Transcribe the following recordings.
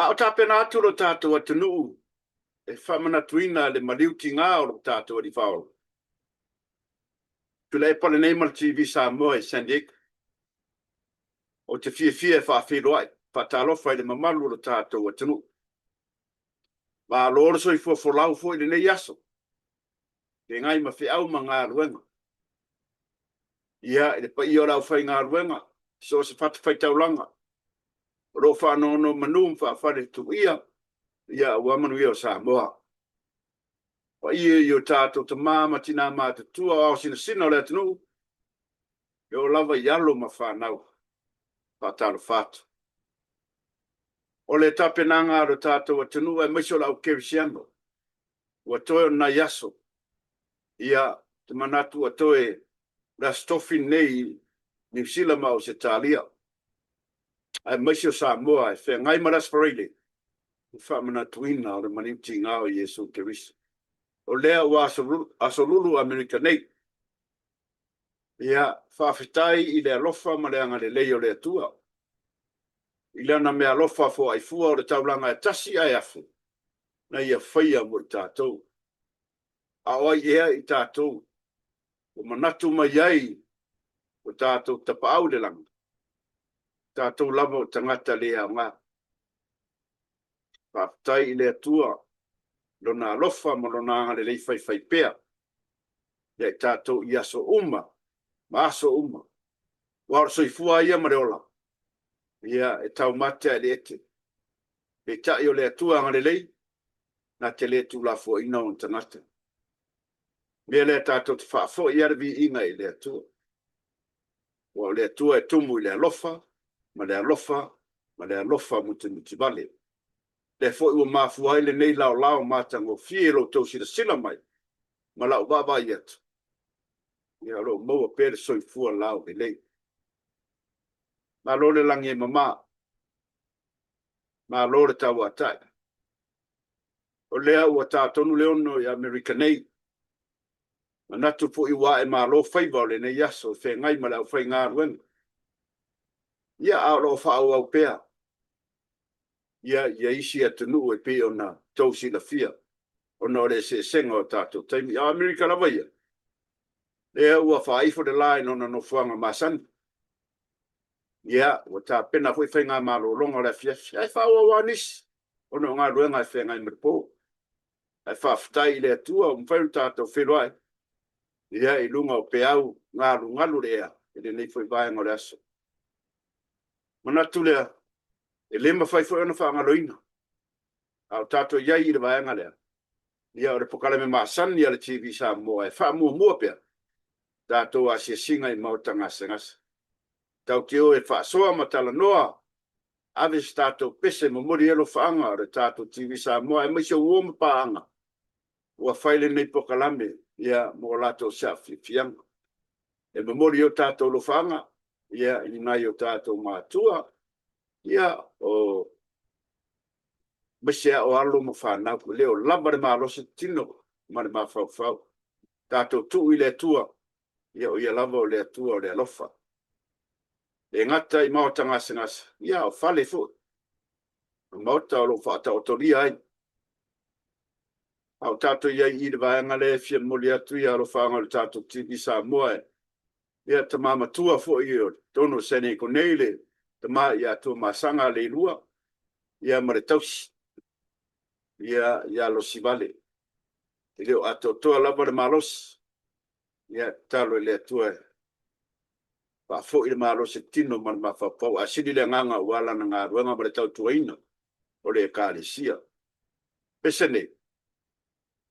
A o tapena atu lo tatou atunuu e faamanatuina le maliu tiga o lo tatou Alii Faaola, Tuilaepa lenei ma le TV Samoa i San Diego. Ou te fiafia e faafeiloai, faatalofa i le mamalu o lo tatou atunuu. Malo le soifua folau foi i lenei aso, feagai ma feau ma galuega. Ia, i le paia o le aufaigaluega, so o se fatafaitaulaga, o lo o faanonomanu ma faafaletuia, ia aua manuia o Samoa. Paia i o tatou tama ma tina matutua o ao sinasina o le atunuu, e oo lava i alo ma fanau, faatalofa atu. O le tapenaga a lo tatou atunuu aemaise o le au kerisiano, ua toe o ni nai aso, ia, ou te manatu ua toe o le Aso Tofi lenei i Niu Sila ma Ausetalia, aemaise o Samoa e feagai ma le Aso Faraile, le faamanatuina o le maliu tiga o Iesu Keriso. O lea ua asolulu Amerika nei. Ia, faafetai i le alofa ma le agalelei o le Atua, i Lana meaalofa foai fua o le taulaga e tasi ae afe, na Ia faia mo i tatou. A o ai ea i tatou ua manatu mai ai o tatou tapaau i le lagi? O tatou lava o tagata le aoga. Faafetai i le Atua i Lona alofa ma Lona agalelei faifaipea ia i tatou i aso uma ma aso uma. Aua o le soifua lava ia ma le ola, ia, e taumate ae le ete. Peitai o le Atua agalelei, na te le tuulafoaiina ona tagata. O le mea lea tatou te faafoi lava le viiga i le Atua. Aua o le Atua e tumu i le alofa, ma le alofa, ma le alofa mutimutivale. Lea foi ua mafua ai lenei laolao matagofie i lo outou silasila mai ma lau vaavaai atu, ia o lo o maua pea le soifua laulelei. Malo le lagi e mama, malo le tauatai. O lea ua ta tonu le 6 i Amerika nei. Manatu foi ua ae malo faiva o lenei aso e feagai ma le aufaigaluega. Ia, a o lo o faaauau pea ia ia isi atunuu e pei ona tou silafia ona o le eseesega o tatou taimi. A o Amerika lava ia, lea ua faaifo le la i lona nofoaga masani. Ia, ua tapena foi faigamalologa o le afiafi, ae faaauau lava nisi ona o galuega e feagai ma le po. Ae faafetai i le Atua ua mafai ona tatou feiloai ia i luga o peau galugalu le ea i lenei foi vaega o le aso. Manatu lea, e le mafai foi ona faagaloina, a o tatou i ai i le vaega lea, ia o le polokalame masani a le TV Samoa e faamuamua pea tatou asiasiga i maota gasegase. Tatou te o e faasoa ma talanoa, ave se tatou pese e momoli ai alofaaga o le tatou TV Samoa aemaise o uo ma paaga ua fai lenei polokalame ia mo latou saafiafiaga. E momoli ai o tatou alofaaga ia i nai o tatou matua, ia o aemaise lava o alo ma fanau, e le o lava le malosi tino ma le mafaufau. Tatou tuu i le Atua, ia o Ia lava o le Atua o le alofa. E le gata i maota gasegase, ia a o fale foi, o maota o lo o faataotolia ai. A o tatou i ai i le vaega lea e fia momoli atu ia alofaaga o le tatou TV Samoa e ia tama matua foi o totonu o San Diego nei le tama ia Tuamasaga Leilua ia ma le tausi ia ia Losivale. E le o atoatoa lava le malosi, ia tatalo i le Atua e faafoi le malosi o le tino ma le mafaufau, ae sili le agaga aua lana galuega ma le tautuaina o le Ekalesia. Pese nei,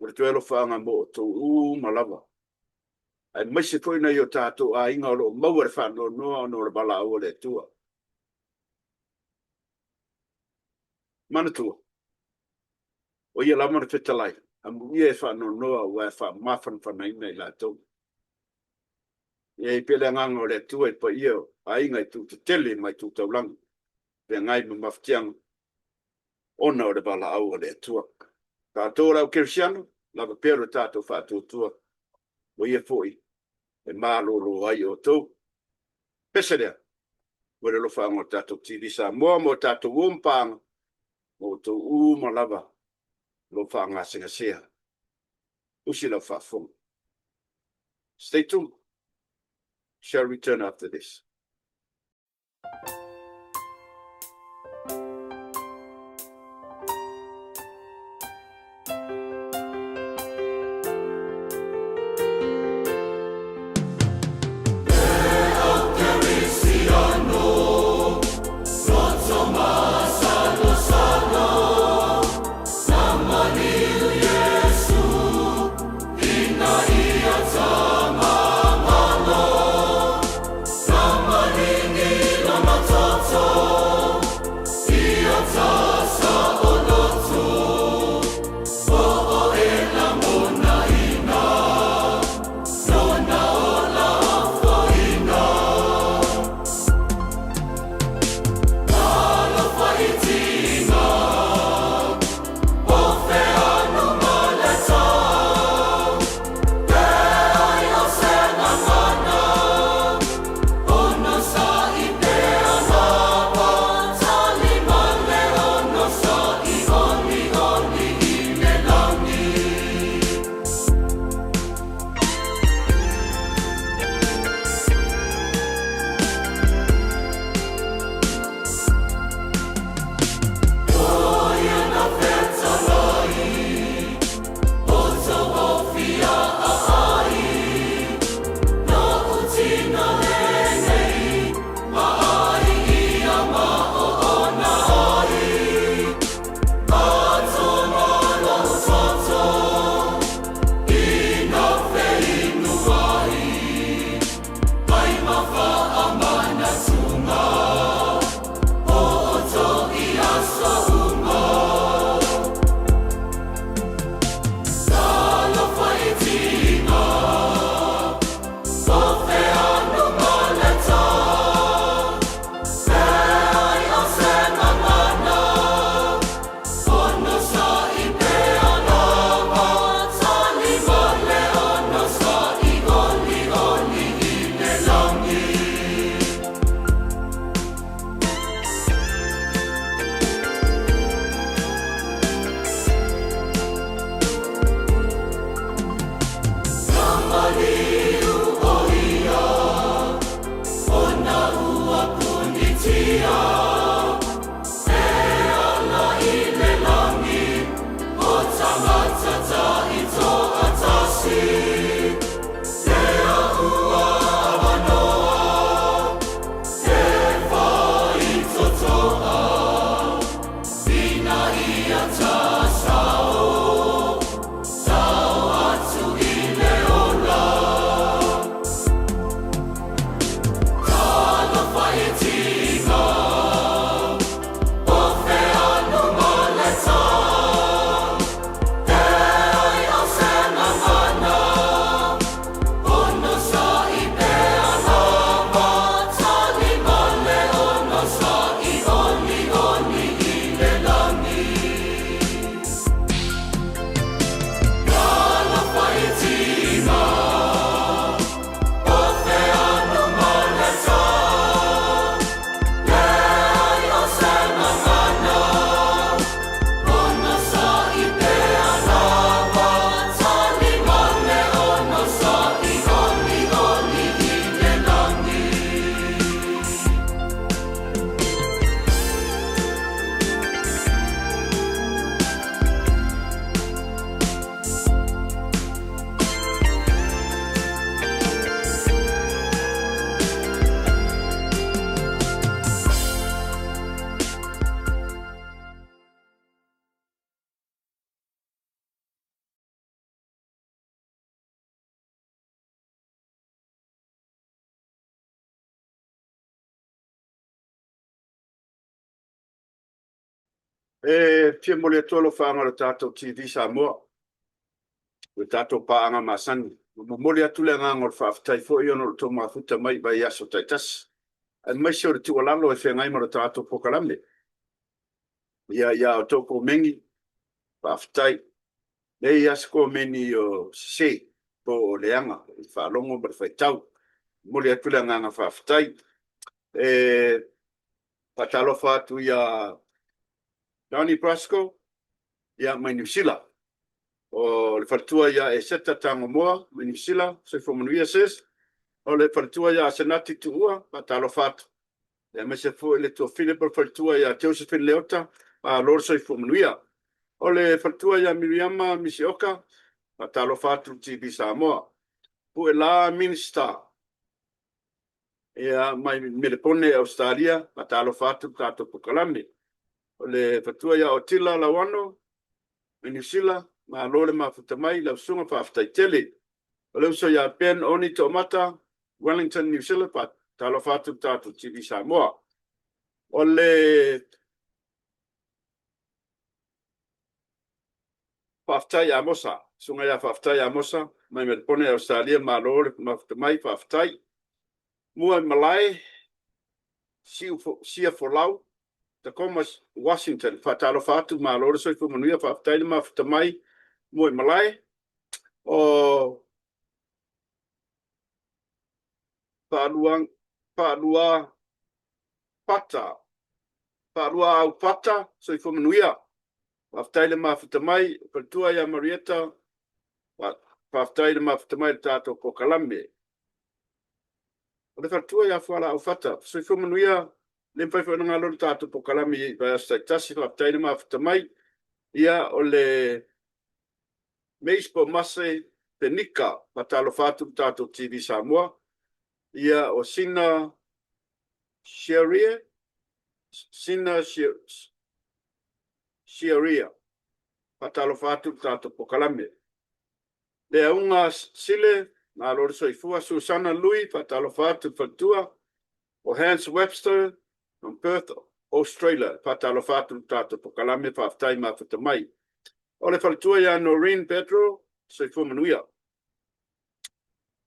o le toe alofaaga mo outou uma lava, aemaise foi nai o tatou aiga o lo o maua le faanoanoa ona o le valaau a le Atua. Manatua, o ia lava na fetalai, amuia e faanoanoa aua e faamafanafanaina i latou. Ia i pea le agaga o le Atua i paia o aiga i itu tetele ma itu taulaga, feagai ma mafatiaga ona o le valaau a le Atua. Tatou o le au kerisiano, lava pea lo tatou faatuatua, ua ia foi e malolo ai outou. Pese lea, mo le alofaaga o le tatou TV Samoa ma o tatou uo ma paaga. Ma outou uma lava o lo o faagasegasea. Usi lau faafofoga. Stay tuned. Shall return after this. E fia momoli atu alofaaga o le tatou TV Samoa, le tatou paaga masani. Ua momoli atu le agaga o le faafetai foi ona o le tou mafuta mai i vaiaso taitasi, aemaise o le tuualalo e feagai ma le tatou polokalame. Ia, ia outou komeni, faafetai. Leai lava se komeni o sese po o leaga i le faalogo ma le faitau. Momoli atu le agaga faafetai. E faatalofa atu ia Johnny Brasco, ia, mai Niu Sila. O le faletua ia Eseta Tagomoa mai Niu Sila, soifua manuia sis. O le faletua ia Asenati Tuua, faatalofa atu. Aemaise foi le tuafile po o le faletua ia Josephine Leota, malo le soifua manuia. O le faletua ia Miriama Misioka, faatalofa atu i le TV Samoa. Puelā Minister, ia, mai Melepone, Ausetalia, faatalofa atu i le tatou polokalame. O le faletua ia Otila Lauano mai Niu Sila, malo le mafuta mai lau susuga, faafetai tele. O le uso ia Ben Oni Toomata, Wellington, New Zealand, faatalofa atu i le tatou TV Samoa. O le Faafetai Amosa, susuga ia Faafetai Amosa mai Melepone, Ausetalia, malo le mafuta mai, faafetai. Mua i Malae, Sia Folau, Tacoma, Washington, faatalofa atu, malo le soifua manuia, faafetai le mafuta mai, Mua i Malae. O Faalua, Faalua Pata, Faalua Au Pata, soifua manuia. Faafetai le mafuta mai, faletua ia Marieta, faafetai le mafuta mai i le tatou polokalame. O le faletua ia Fualaau Fata, soifua manuia, le mafai foi ona galo le tatou polokalame i vaiaso taitasi, faafetai le mafuta mai. Ia, o le Mace po o Mase Penika, faatalofa atu i le tatou TV Samoa. Ia, o Sina Shearie, Sina Shearia, faatalofa atu i le tatou polokalame. Le Auga Sile, malo le soifua. Susana Lui, faatalofa atu i le faletua. O Hans Webster from Perth, Australia, faatalofa atu i le tatou polokalame, faafetai mafuta mai. O le faletua ia Noreen Pedro, soifua manuia.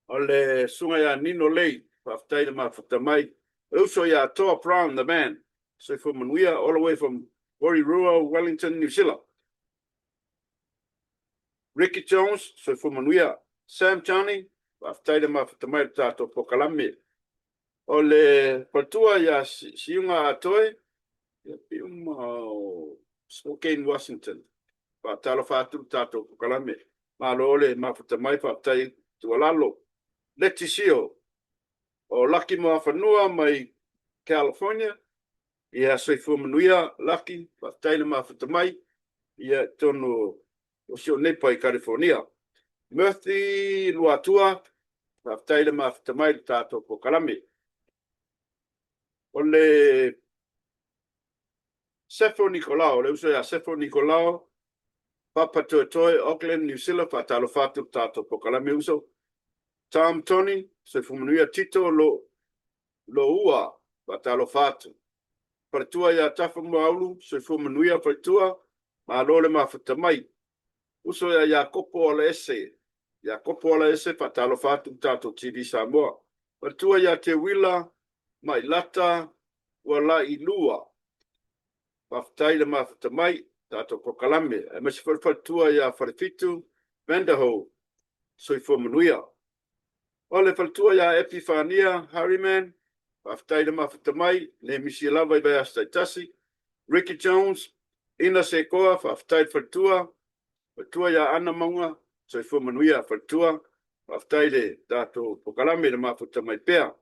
O le susuga ia Nino Lei, faafetai le mafuta mai. O le uso ia Toa Brown, the man, soifua manuia, all the way from Porirua, Wellington, New Zealand. Ricky Jones, soifua manuia. Sam Johnny, faafetai le mafuta mai i le tatou polokalame. O le faletua ia Siuga Atoe, ia Piuma o Spokane, Washington. Faatalofa atu le tatou polokalame. Malo le mafuta mai, faafetai tuualalo. Leti Sio, o Laki Moafanua mai California. Ia soifua manuia, Laki, faafetai le mafuta mai. Ia i totonu o si ou neighbor i California. Murphy Luatua, faafetai le mafuta mai i le tatou polokalame. O le Sefo Nikolao, le uso ia Sefo Nikolao, Papa Toetoe, Auckland, New Zealand, faatalofa atu i le tatou polokalame uso. Tom Tony, soifua manuia. Tito Lo, Loua, faatalofa atu. Faletua ia Tafa Muaulu, soifua manuia faletua, malo le mafuta mai. Uso ia Iakopo Alaese, Iakopo Alaese, faatalofa atu i le tatou TV Samoa. Faletua ia Teuila Mailata Ualailua, faafetai le mafuta mai, tatou polokalame. Aemaise foi le faletua ia Falefitu Vanderhove, soifua manuia. O le faletua ia Epifania Harryman, faafetai le mafuta mai, le misi lava i vaiaso taitasi. Ricky Jones, Ina Sekoa, faafetai le faletua. Faletua ia Ana Mauga, soifua manuia faletua. Faafetai le tatou polokalame i le mafuta mai pea.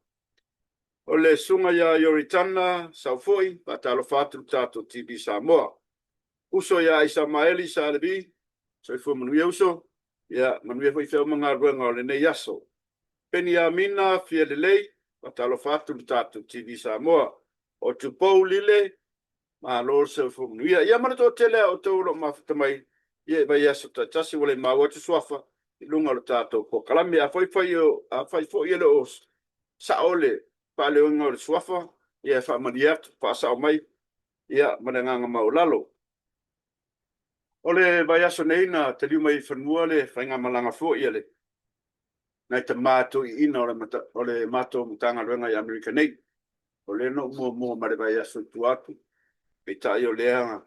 O le susuga ia Ioritana Saufoi, faatalofa atu i le tatou TV Samoa. Uso ia Aisamaeli Salevi, soifua manuia uso. Ia, manuia foi feau ma galuega o lenei aso. Peniamina Fialelei, faatalofa atu i le tatou TV Samoa. O Tupou Lile, malo le soifua manuia. Ia ma le toatele a outou o lo o mafuta mai ia i vaiaso taitasi ua le maua atu suafa i luga o le tatou polokalame. Afai foi e le o sao le faaleoina o le suafa, ia e faamalie atu, faasao mai, ia ma le agaga maualalo. O le vaiaso nei na taliu mai i fanua le faigamalaga foi a le nai tama toeaiina o le matou Matagaluega i Amerika nei. O lea na ou muamua mai le vaiaso i tua atu, peitai o lea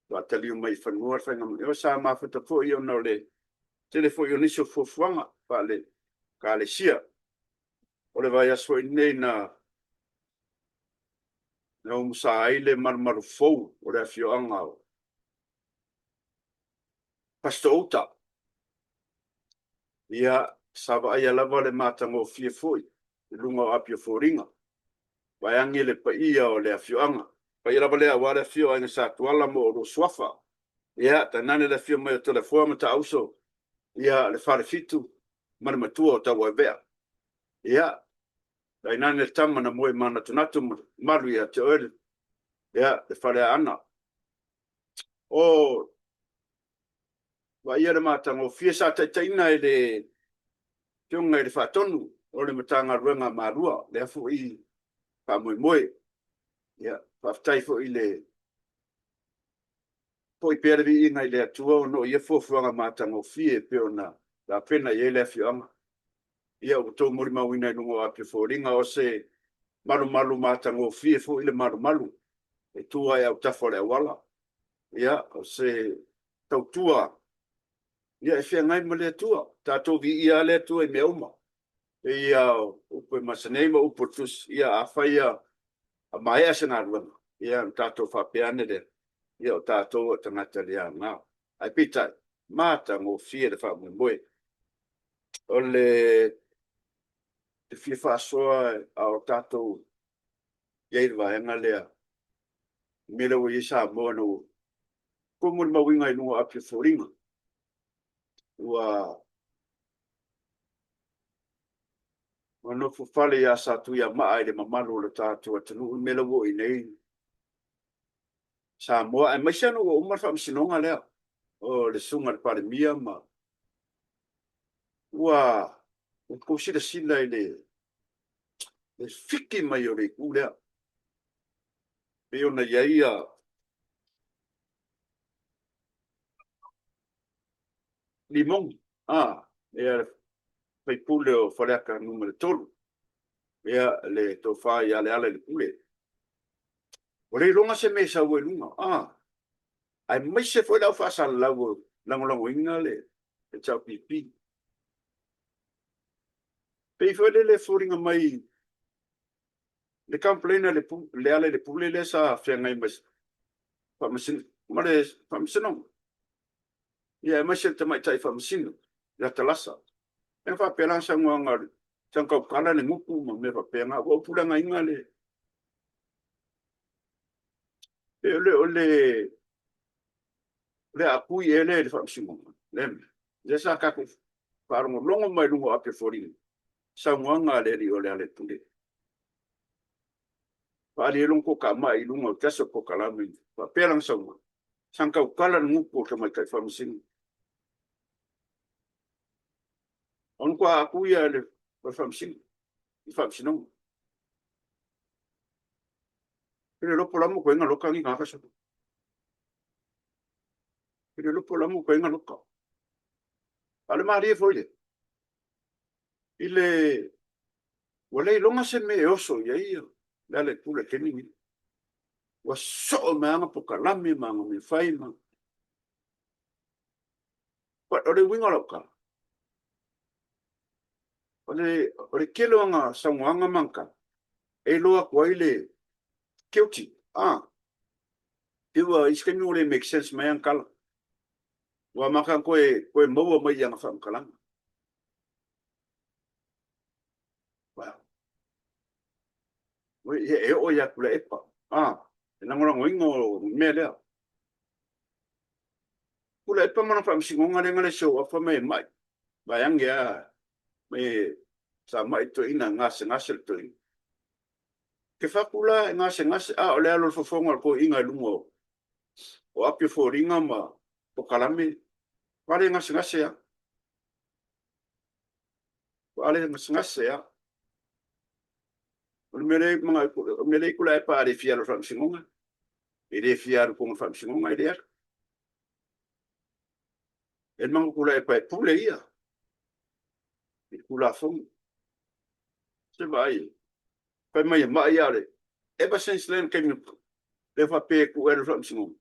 faatoa taliu mai i fanua le faigamalaga. Sa mafuta foi ona o le tele foi o nisi o fuafuaga faale-Ekalesia. O le vaiaso foi lenei na umusa ai le malumalu fou o o le afioaga o Fasitoouta. Ia, sa vaaia lava le matagofie foi i luga o api o foliga, vaeane le paia o le afioaga. Paia lava lea aua le afio o Aiga Sa Tuala ma oulua Suafa. Ia, tainane le afio mai o Toleafoa ma Taauso, ia, le Falefitu ma le Matua o Tauaivea. Ia, tainane le tama na moe manatunatu ma malu ia te oe, ia, le Faleaana. O vaaia le matagofie sa taitaiina e le Afioga i le Faatonu o le Matagaluega a Malua, lea foi faamoemoe. Ia, faafetai foi i le foi pea le viiga i le Atua ona o ia fuafuaga matagofie e pei ona tapena i ai le afioaga. Ia ua outou molimauina i luga o api o foliga, o se malumalu matagofie foi le malumalu e tu lava i autafa o le auala. Ia, o se tautua ia e feagai ma le Atua. Tatou viia lava le Atua i mea uma. E pei lava o upu e masani ai ma upu o le Tusi, ia afai a maea se galuega, ia ona tatou faapea ane lea, ia o tatou o tagata le aoga. Ae peitai, matagofie le faamoemoe. O le fia faasoa a o tatou i ai i le vaega lea, le mea lea ua i ai Samoa ina ua outou molimauina i luga o api o foliga, ua nofo fale ia Satuiamaa i le mamalu o le tatou atunuu le mea lea ua oo i ai nei Samoa, aemaise lava ina ua uma le faamasinoga lea o le susuga i le Palemia ma ua outou silasila i le fiki mai o le itu lea, pei ona i ai Limoni, ia le sui usufono o Faleata Nu.3, ia le tofa ia Lealailepule. Ua le iloga se mea e sau ai i luga, aemaise foi le au faasalalau o lagolagoina le HRPP. Pei foi lele e foliga mai le complain a Lealailepule lea sa feagai ma le faamasinoga, ia aemaise le tamaitai faamasino ia Talasa. E faapea la saunoaga a le tautala le gutu ma mea faapena. Ua ou puleagaina le... E le o le aatui ea lea i le faamasinoga, lea mea. Lea sa tatou faalogologo mai luga o api o foliga, saunoaga a le alii o Lealailepule. Faaali ai lona toatamai i luga o se tasi o polokalame, faapea lana saunoaga, sana tautala le gutu o le tamaitai faamasino. Ona faatoa atu ia e le faamasino i le faamasinoga. Pele lopo la mo koe loka ni ngaka sa. Pele lopo la mo koe loka. A le malie foi le i le ua le iloga se mea e oso i ai Lealailepule i le taimi lenei. Ua soo mai ana polokalame ma ana mea fai ma... O le uiga o lau tala, o le tele o ana saunoaga ma ana tala, e iloa atu ai le guilty. Pei ua i isi taimi ua le make sense mai ana tala. Ua amata ona toe maua mai i ana faamatalaga. E oo ia Tuilaepa, e lagolagoina o le mea lea. Tuilaepa ma lana faamasinoga lea na le show up fai mai e mai. Vaeane lava, mai sa mai le toeaina, gasegase le toeaina. Ke fatu la e gasegase, a o le alu o le fofoga o le toeaina i luga o api o foliga ma polokalame, ua le gasegase lava. Ua le gasegase lava. O le mea lea e manao, o le mea lea Tuilaepa a le fia alu i le faamasinoga, e le fia alu i totonu o le faamasinoga, e le alu. E manatu Tuilaepa e pule ia i le Tulafono. Se vaai, fai mai e mai a o le ever since lea taimi lea faapea e tuu e alu i le faamasinoga,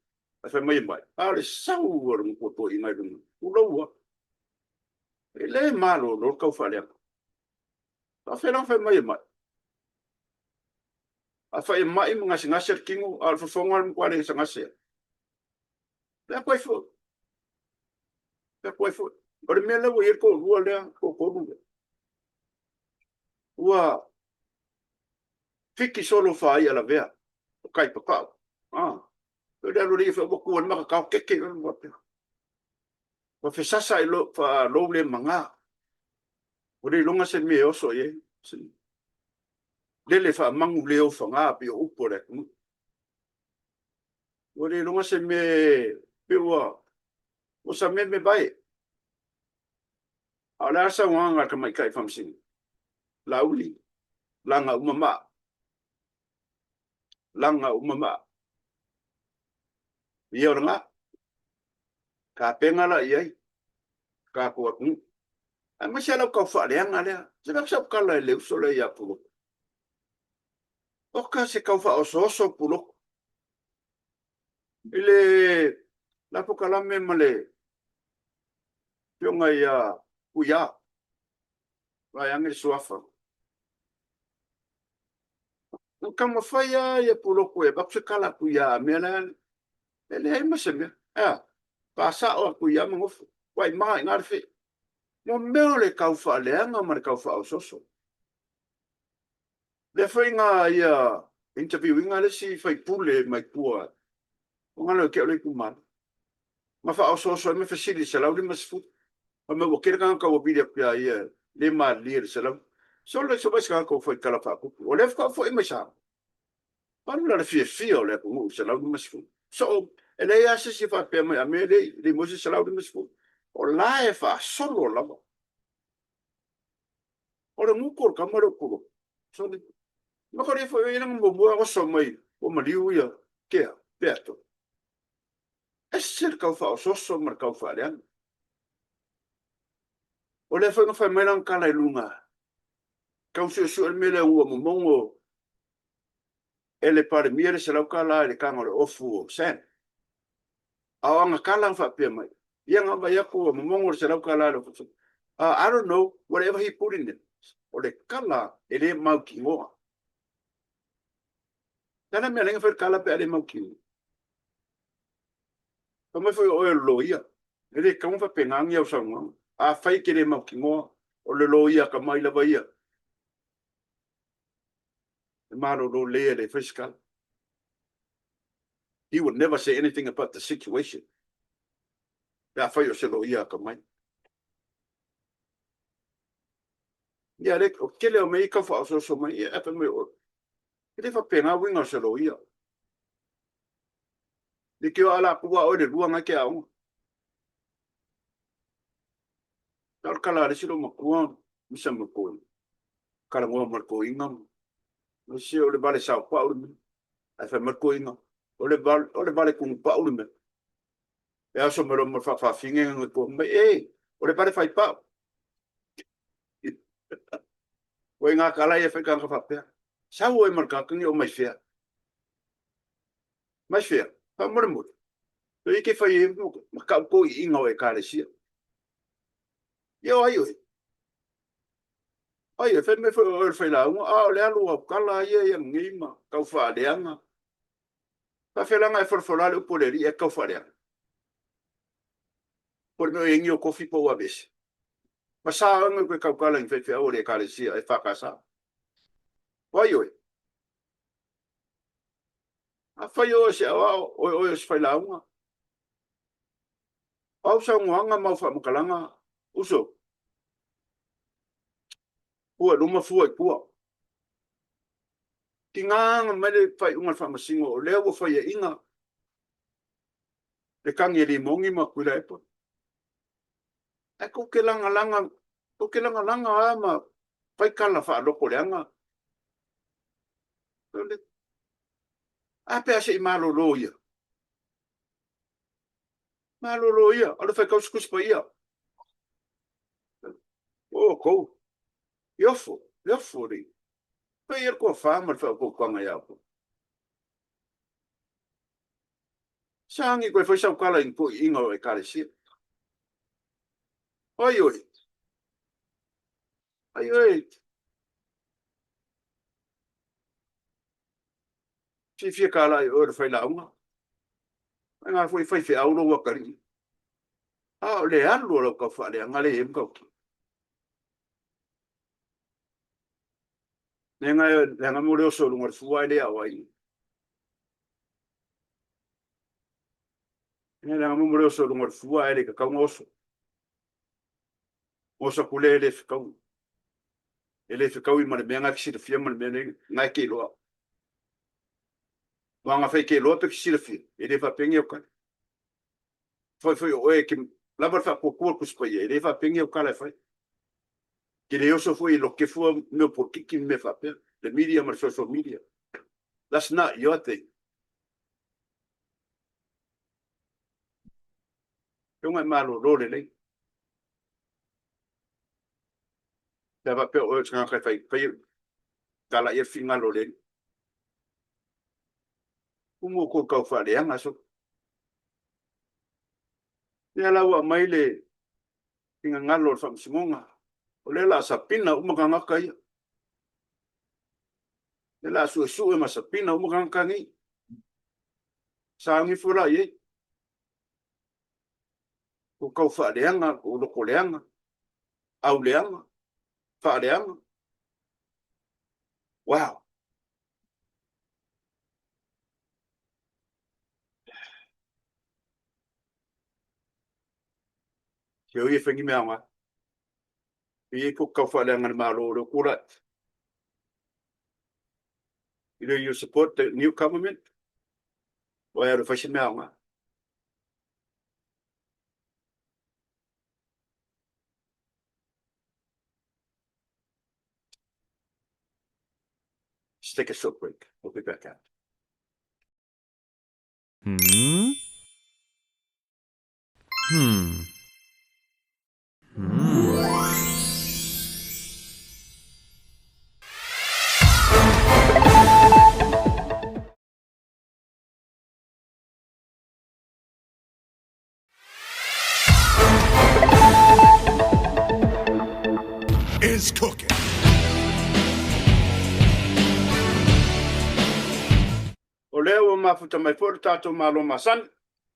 ae fai mai e mai, a o le sau o le totoina i luga, tulou lava. E le malolo le tau faaleaga. Faafefea la ona fai mai e mai? Afai e mai ma gasegase le tino, a o le fofoga o le matua le gasegase ai. Fai atu ai foi. Fai atu ai foi. O le mea lea ua i ai le toalua lea, toatolu lea. Ua fiki solo faia lavea o kai papau. Ah. O le alu alii foi ua tu ai le matatao keke ua fesasa i lo lou le maga. Ua le iloga se mea e oso i ai. Lele faamanu le ofaga pei o upu a le atunuu. Ua le iloga se mea pe ua ua sameme vae. A o le a le saunoaga a le tamaitai faamasino? Laauli, laga uma maa. Laga uma maa. Ia o lena. Tapena la i ai tatou atunuu. Aemaise lava lau tau faaleaga lea. Se avatu sau tala i le uso lea ia Pulotu. Oka se tau faaosooso Pulotu. I le la polokalame ma le afioga ia Tuia, vaeane le suafa. Na taumafai lava ia Pulotu e avatu se tala atu ia mea la e leai ma se mea. E a? Faasao atu ia ma nofo. Ua i maga i ina le fee. Mo mea o le tau faaleaga ma le tau faaosooso. Lea foi na ia interview ina le isi faipule mai tua o galo e ke o le itumalo. Ma faaosooso ai ma fesili i le 150. Fai mai ua tele tagata ua vili atu ia ia le malilie i le 100. Sole se vai se tagata ua fai tala faapupu. O lea faatoa foi mai Samoa. Alu la le fiafia o le atunuu i le 150. So, e leai lava se isi e faapea mai a mea e le maua se 150. O la e faasolo lava. O le gutu o le tama lea o Pulotu. Sole. Maka foi o ia na muamua oso mai ua maliu ia kea, peato. Ese le tau faaosooso ma le tau faaleaga. O lea foi na fai mai lana tala i luga, tau suesue le mea lea ua momogo e le Palemia le $100 i le taga o le ofu o Sam. A o ana tala na faapea mai, ia na vaai atu ua momogo le $100 i le ofu o Sam. I don't know whatever he put in it. O le tala e le mautinoa. Le a le mea lenga fai le tala pe a le mautinoa? Fai mai foi o oe o le loia. E le tatau ona faapena ni au saunoaga. Afai e te le mautinoa, o le loia atamai lava ia. E malolo lelei e le fai se tala. He would never say anything about the situation. Pe afai o se loia atamai. Ia, le, o tele o mea i tau faaosooso mai, ia, e fai mai, o, e le faapena uiga o se loia. Leitioa a latou a oe le lua na e te aoga. Na o le tala a le isi loomatua, misa ma le talanoa ma le toeaina, se o le vale sao pau le mea. Ae fai mai le toeaina, o le vale, o le vale tunupau le mea. E aso mai loa ma le faafaafine na toa mai, e, o le vale faipau. Ua i ngā tala ia fai tagata faapea. Sau oe ma le tagata ni o mai fea. Mai fea, faamolemole. Toi e ke fai e ma kau ko i inga o ekalesia. Ia o ai oe. Ai e fai mai foi o le failauga, a o le alu au kala ia ia nei ma tau faaleaga. Faafelaga e folafola le upu o le Alii e tau faaleaga. Po o le mea o i ai ni o kofi po ua aveese. Ma sa oe koe tautala i faifeau o le ekalesia e FKS. O ai oe? Afai o oe se aoao, oe oe o se failauga. O au saunoaga ma au faamatalaga, uso, fua i luma, fua i tua. Tiga mai le faaiuga a le Faamasino, o lea ua faiaina le tagi a Limogi ma Tuilaepa. Ae tou te lagalaga, tou te lagalaga lava ma fai tala faalotoleaga. A pe a se i malolo ia? Malolo ia, alu faitau se Tusi Paia. O outou, e ofo, e ofo alii. Fai ia le tofa ma le faautautaga ia outou. Sa agi koe fai sau tala i ni toeaiina o Ekalesia. Ai oe. Ai oe. Fiafia tala i oe le failauga. Ai ngā foi faifeau lou atalii. A o le alu o lau tau faaleaga lea e i ai matautia. Leaga leaga mo le oso i luga o le fua ae le aoaina. Leaga mo le oso i luga o le fua ae le tatau ona oso. Oso atu lea e le fetaui. E le fetaui ma le mea na e te silafia ma le mea na e te iloa. Aua ana fai e te iloa pe te silafia, e le faapea ni au tala. Fai foi o oe e te lava le faatuatua le Tusi Paia, e le faapea ni au tala e fai. Te le oso foi e lote fua mea o polokiki ma mea faapea, le media ma le social media. That's not your thing. Afioga e malolo lelei. Pe a faapea o oe o se tagata e fai, fai tala ia le finagalo o le Alii. Tumu o kou tau faaleaga so. Ia la ua aumai le finagalo o le Faamasinoga, o lea o le a sapina uma tagata ia. O lea o le a suesue ma sapina uma tagata nei. Sauni ifo la i ai. Ua tau faaleaga, ua loto leaga, au leaga, faaleaga. Wow! Se oi e fai ni mea aoga. E i ai ko tau faaleaga le Malo o lea ua tulai. Either you support the new government o e alu e fai se mea aoga. Let's take a short break. We'll be back after. Hmm? Hmm. Is cooking. O lea ua mafuta mai foi lo tatou Malo masani,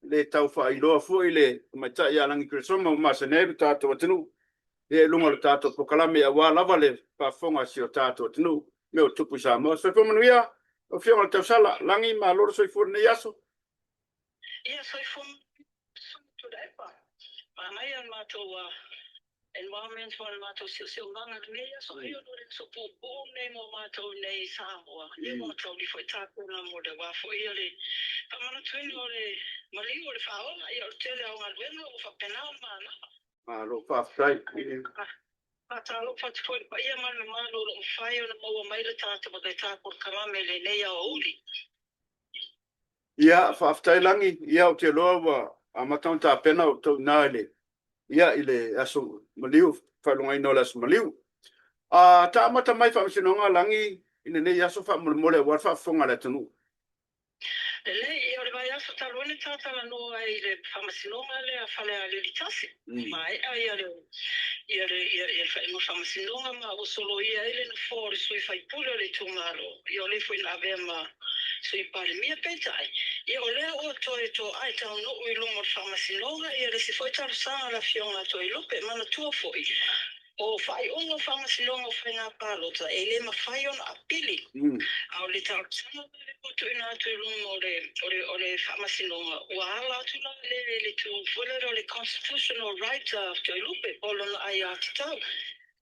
le tau faailoa foi le tamaitai ia Lagi Keresoma ua masani ai lo tatou atunuu, ia i luga o le tatou polokalame aua lava le faafofoga a si o tatou atunuu, mea o tupu i Samoa. Soifua manuia, lau Afioga i le Tausala, Lagi, malo le soifua i lenei aso. Ia soifua manuia Tuilaepa. Manaia le matou environment ma le matou siosiomaga i lenei aso. Ai ona o le aso puupuu lenei mo matou i inei i Samoa. Ia ua tauli foi tapena mo le aua foi ia le faamanatuina o le maliu o le faaola. Ia o le tele lava o galuega ua faapena ona manava. Malo faafetai. Faatalofa atu foi i le paia ma le mamalu o lo o mafai ona maua mai le tatou le ta polokalame i lenei aoauli. Ia, faafetai Lagi. Ia, ou te iloa ua amata ona tapena outou i ina i le, ia, i le aso maliu, faailogaina o le aso maliu. A, ta amata mai Faamasinoga Lagi i lenei aso faamolemole aua le faafofoga a le atunuu. Lelei, ia o le vaiaso talu ai na ta talanoa ai i le Faamasinoga lea a Falealili 1, maea ia le, ia le, ia le faaiuga Faamasinoga ma ua soloia ai le nofoa o le sui faipule o le itumalo. Ia o lea foi na avea ma Sui Palemia. Peitai, ia o lea ua toe toai taunuu i luma o le Faamasinoga ia le isi foi talosaga a le Afioga a Toelupe. Manatua foi, o faaiuga o Faamasinoga o Faiga Palota e le mafai ona apili, a o le talosaga la lea ua tuuina atu i luma o le, o le, o le Faamasinoga, ua ala atu la lea i le itu foi lele o le constitutional right a Toelupe po o lona aiatatau.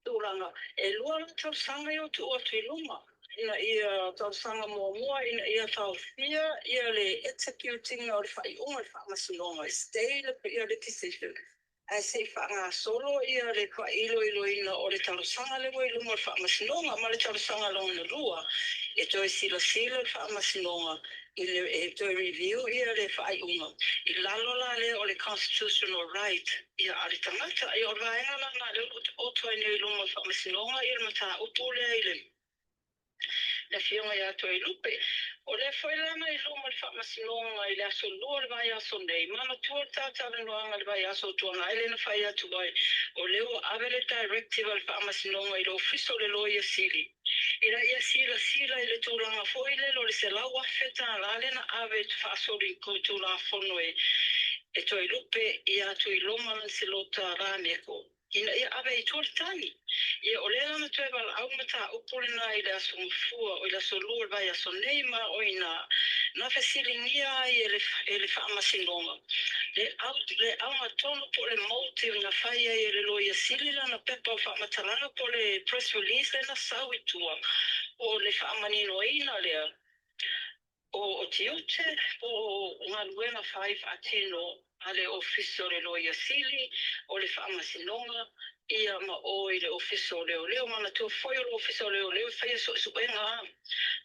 Tulaga, e lua la talosaga ia ua tuu atu i luma, ina ia talosaga muamua ina ia taofia ia le execute ina o le faaiuga i le faamasinoga, stay le ia le decision, ae se i faagasolo ia le faailoiloina o le talosaga lea ua i luma o le faamasinoga, ma le talosaga lona lua, e toe silasila le faamasinoga i le e toe review ia le faaiuga i lalo la lea o le constitutional right ia a le tagata. Ia o le vaega la lena lea o lo o taoto ai nei i luma o le Faamasinoga ia le mataupu lea i le le Afioga ia Toelupe. O lea foi la na i luma o le Faamasinoga i le aso Lua o le vaiaso nei, manatua le ta talanoaga i le vaiaso o tuanai lea na fai atu ai, o lea ua ave le directive a le Faamasinoga i le Ofisa o le Loia Sili. Ina ia silasila i le tulaga foi lele o le $100,000 lea na ave e faasolitulafono e Toelupe ia Tuiloma Laniselota Lameko ina ia ave ai i tua le tagi. Ia o lea la na toe valaau le mataupu lena i le aso Gafua, o i le aso Lua o le vaiaso nei, ma o i ina na fesiligia ai e le Faamasinoga le le augatonu po o le motive na fai ai e le Loia Sili lana pepa o faamatalaga po o le press release lea na sau i tua, o le faamaninoina lea o tiute po o galuega fai faatino a le Ofisa o le Loia Sili o le Faamasinoga, ia ma o i le Ofisa o Leoleo. Manatua foi o le Ofisa o Leoleo e faia suesuega lava.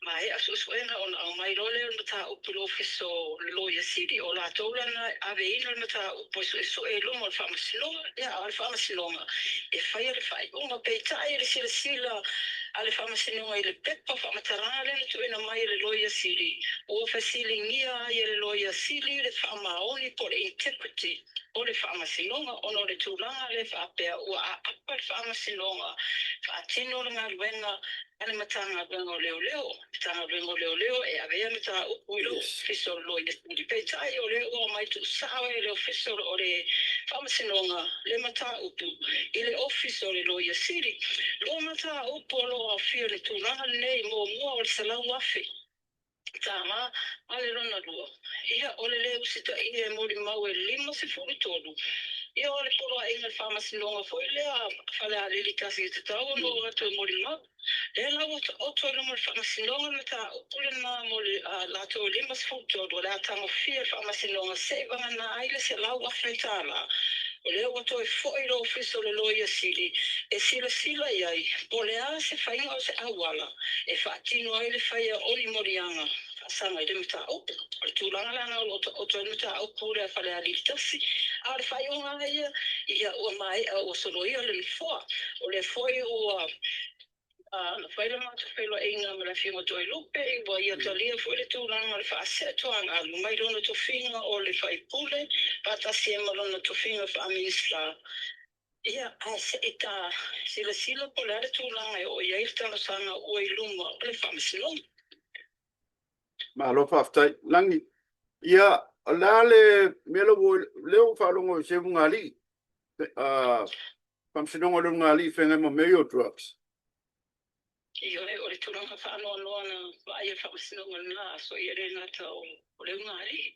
Maea suesuega ona aumai loa lea o le mataupu i le Ofisa o le Loia Sili, o latou la na e aveina le mataupu e suesue i luma o le Faamasinoga, ia a o le Faamasinoga e faia le faaiuga. Peitai i le silasila a le Faamasinoga i le pepa faamatalaga lea na tuuina mai e le Loia Sili, ua fesiligia ai e le Loia Sili le faamaoni po o le integrity o le Faamasinoga ona o le tulaga lea faapea ua aapa le Faamasinoga faatino le galuega a le Matagaluega o Leoleo. Matagaluega o Leoleo e avea mataupu i le Ofisa o le Loia Sili. Peitai o lea ua aumai tuusao e le Ofisa o le Faamasinoga le mataupu i le Ofisa o le Loia Sili. Lua mataupu o lo o aofia i le tulaga lenei: muamua o le $100,000, ma le lona lua, ia o le lē usitaia e molimau e 53, ia o le poloaiga i le Faamasinoga foi lea Falealili 1 e tatau ona oo atu e molimau. Lea la ua taoto i luma o le Faamasinoga le mataupu lena mo le latou e 53, o le a tagofia e le Faamasinoga se'i vagana ai le $100,000. O lea ua toe fo'i i le Ofisa o le Loia Sili e silasila i ai po o le a se faiga o se auala e faatino ai le faia o ni moliaga faasaga i le mataupu. O le tulaga la lena o lo o taoto ai le mataupu lea a Falealili 1, a o le faaiuga lava ia, ia ua maea ua soloia le nofoa. O lea foi ua na fai le matou feiloaiga ma le Afioga Toelupe, ua ia talia foi le tulaga o le faaseetoagalu mai lona tofiga o le faipule faatasi ai ma lona tofiga faa-Minisita. Ia, ae se i ta silasila po o le a le tulaga e oo i ai le talosaga ua i luma o le Faamasinoga. Malo faafetai. Lagi, ia, o le a le mea lea ua, lea ua faalogo i se ulugalii, Faamasinoga o le ulugalii feagai ma mea ia o drugs. Ioe, o le tulaga faanoanoa na vaaia e le Faamasinoga i lena aso, ia e le gata o le ulugalii,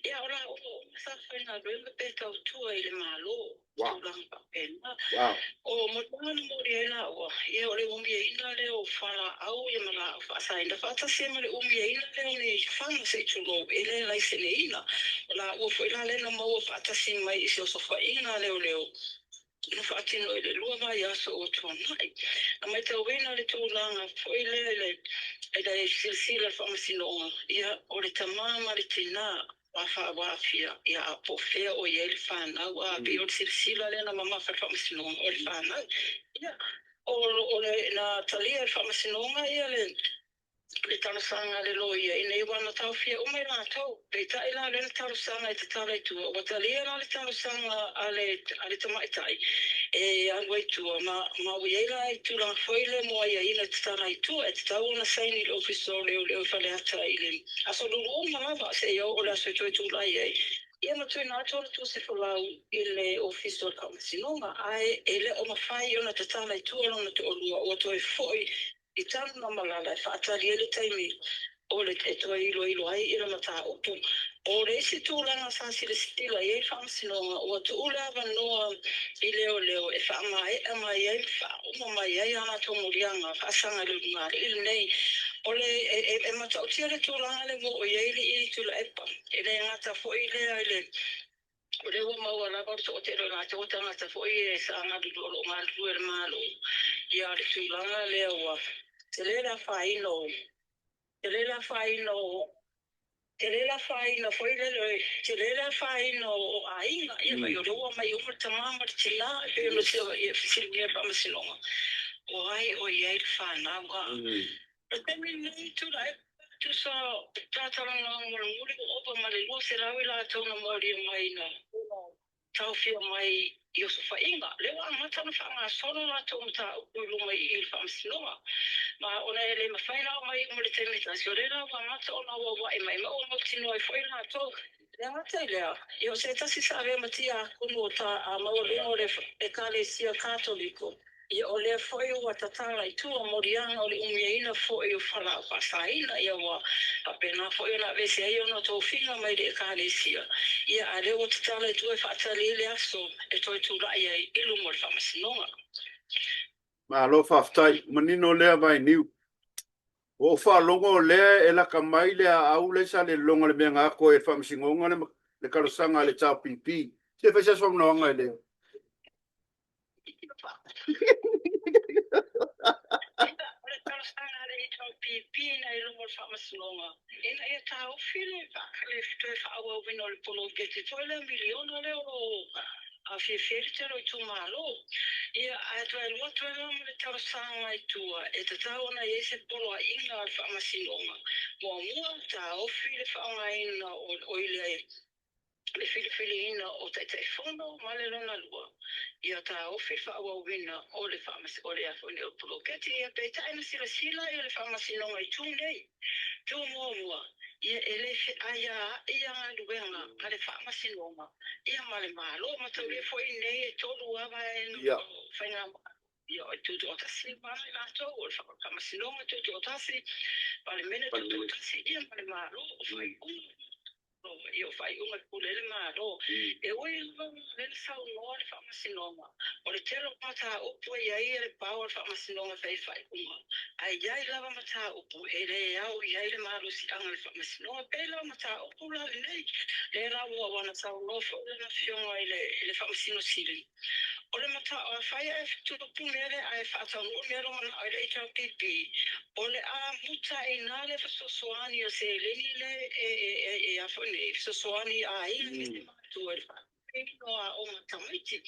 ia o laua uma sa faigaluega pe tautua i le Malo i tulaga faapena. O moliaga na moli ai laua, ia o le umiaina lea o fualaau ia ma laau faasaina faatasi ai ma le umiaina lea o ni faga se i tulou e le laiseneina. O laua foi la lea na maua faatasi mai i se osofaiga a leoleo na faatino i le 2 vaiaso ua tuanai. Na matauina le tulaga foi lea i le silasila a le Faamasinoga, ia o le tama ma le tinā ua aafia, ia a po o fea o i ai le fanau, a pei o le silasila lea na mamafa i le Faamasinoga o le fanau. Ia, o le na talia e le Faamasinoga ia le talosaga a le loia ina ia ua na taofia uma i latou. Peitai la o lea na talosaga e tatala i tua, ua talia la le talosaga a le tamaitai e alu ai i tua, ma ua i ai la i tulaga foi lea mo aiaiga e tatala ai i tua, e tatau ona saini i le Ofisa o Leoleo i Faleata i le aso Lulu uma lava seia oo i le aso e toe tulai ai, ia ma tuuina atu ona tusi folau i le Ofisa o le Faamasinoga. Ae e le o mafai ona tatala i tua lona toalua, ua toe foi i Tanugamalala e faatali ai le taimi o le e toe iloilo ai i le mataupu. O le isi tulaga sa silasila i ai le Faamasinoga, ua tuu le avanoa i leoleo e faamaea mai ai ma faauma mai ai a latou moliaga faasaga i le ulugalii lenei. O le e matautia le tulaga lea ua oo i ai alii Tuilaepa, e le gata foi lea i le O lea ua maua lava le toatele o latou o tagata foi e sa galulue o lo o galulue i le Malo, ia le tulaga lea ua tele le afaina o, tele le afaina o, tele le afaina foi lele, tele le afaina o aiga, ia o lea ua aumai uma le tama ma le tina, e pei ona fesiligia e le Faamasinoga, o ai o i ai le fanau a? O le taimi lenei, tulai tusa talatalanoaga mulimuli ua ova ma le 200 i latou na molia mai na taofia mai I osofaiga, lea ua amata ona faagasolo latou mataupu i luma i i le Faamasinoga. Ma ona e le mafai la ona iu ma le taimi e tasi, o lea la ua amata ona auauai mai ma ua mautinoa ai foi latou. E le gata i lea, ia o se tasi sa avea ma tiakono o ta a maualuga o le Ekalesia Katoliko, Ia o lea foi ua tatala i tua moliaga o le umiaina foi o falaau faasaina, ia ua faapena foi ona aveese ai ona tofiga mai le Ekalesia, ia a lea ua tatala i tua e faatali ai le aso e toe tulai ai i luma o le Faamasinoga. Malo faafetai, manino lea vainiu. Ua ou faalogo o lea e laka mai le aau lea sa lelelonga le mea na ako e le Faamasinoga le, le talosaga a le HRPP. Se fai se saunoaga i le O le talosaga a le HRPP na i luma o le Faamasinoga ina ia taofi le toe faaauauina o le poloketi foi lea miliona lea o lo o fiafia ai le tele o itumalo. Ia, ae toe alu atu ai la ma le talosaga i tua, e tatau ona i ai se poloaiga a le Faamasinoga. Muamua, taofi le faaaogaina o i le le filifiliina o Taitaifono ma le lona lua, ia taofi le faaauauina o le o le a foi nei o le poloketi. Ia peitai na silasila ia le Faamasinoga i itu nei. Itu muamua, ia e le feaiaai ia galuega a le Faamasinoga ia ma le Malo. Mataulia foi nei e tolu lava vaega o faigamalo, ia o le Tutoatasi ma i latou, o le Faamasinoga Tutoatasi, Palemene Tutoatasi ia ma le Malo. O faaiuga Ia o faaiuga e pule ai le Malo. E ui lava o lea na saunoa le Faamasinoga, o le tele o mataupu e i ai le power o le Faamasinoga e fai ai faaiuga, ae i ai lava mataupu e le ao i ai le malosiaga o le Faamasinoga. E pei la o mataupu la lenei, lea la ua na saunoa foi lana Afioga i le Faamasino Sili, O le mataupu, afai ae tupu le mea lea ae faataunuu le mea lea ua manao ai le HRPP, o le a muta ai i ina le fesoasoani a seleni lea e a foi nei, fesoasoani i aiga aemaise matua i le faatinoina o aoga a tamaiti.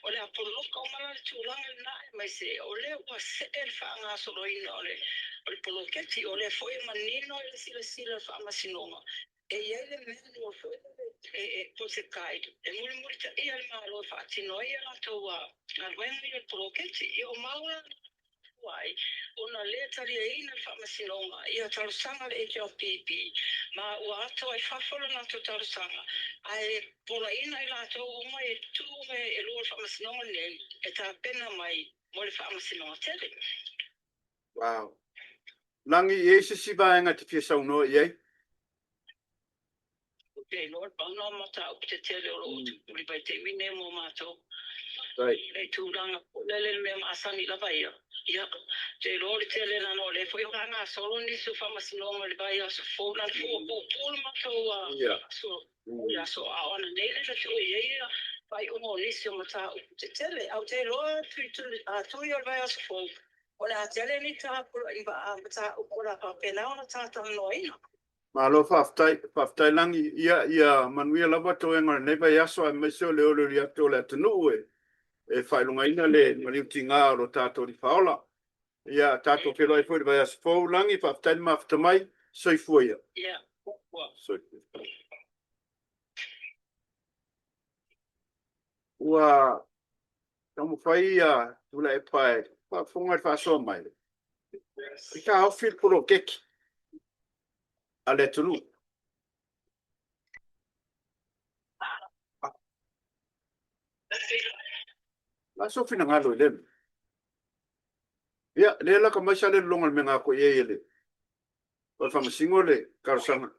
O le a poloka uma la le tulaga lena aemaise o lea ua see le faagasoloina o le poloketi. O lea foi e manino i le silasila a le Faamasinoga E i ai le manual foi lele po o se guide e mulimulitaia e le Malo e faatino ai a latou galuega ia o le poloketi. Ia o mau la na mafua ai ona le taliaina le Faamasinoga ia talosaga a le HRPP ma ua ato ai fafo le latou talosaga ae polaina i latou uma i itu uma e lua o le Faamasinoga lenei e tapena mai mo le Faamasinoga tele. Wow. Lagi, e i ai se isi vaega e te fia saunoa i ai? Ou te iloa pau na o mataupu tetele o lo o tupu i le vaitaimi nei mo matou. I le tulaga foi lele le mea masani lava ia. Ia, ou te iloa o le tele leaga o lea foi e faagasolo nisi o faamasinoga i le vaiaso fou na fua puupuu le matou aso aso a o ananei lea na tuu i ai ia faaiuga o nisi o mataupu tetele. Ae ou te iloa Tui o le vaiaso fou o le a tele ni mataupu o le a faapena ona ta talanoaina. Malo faafetai, faafetai Lagi. Ia, ia manuia lava toega o lenei vaiaso aemaise o le olioli atu o le atunuu e e faailogaina le maliu tiga o lo tatou Alii Faaola. Ia, tatou feiloai foi i le vaiaso fou. Lagi, faafetai le mafuta mai. Soifua ia. Ia, ua. Soifua. Ua taumafai ia Tuilaepa e faafofoga i le faasoa mai, e taofi le poloketi a le atunuu. La sou finagalo i lea mea. Ia, lea laka mai sa le lologa le mea na ako i ai e le o le faamasino le talosaga.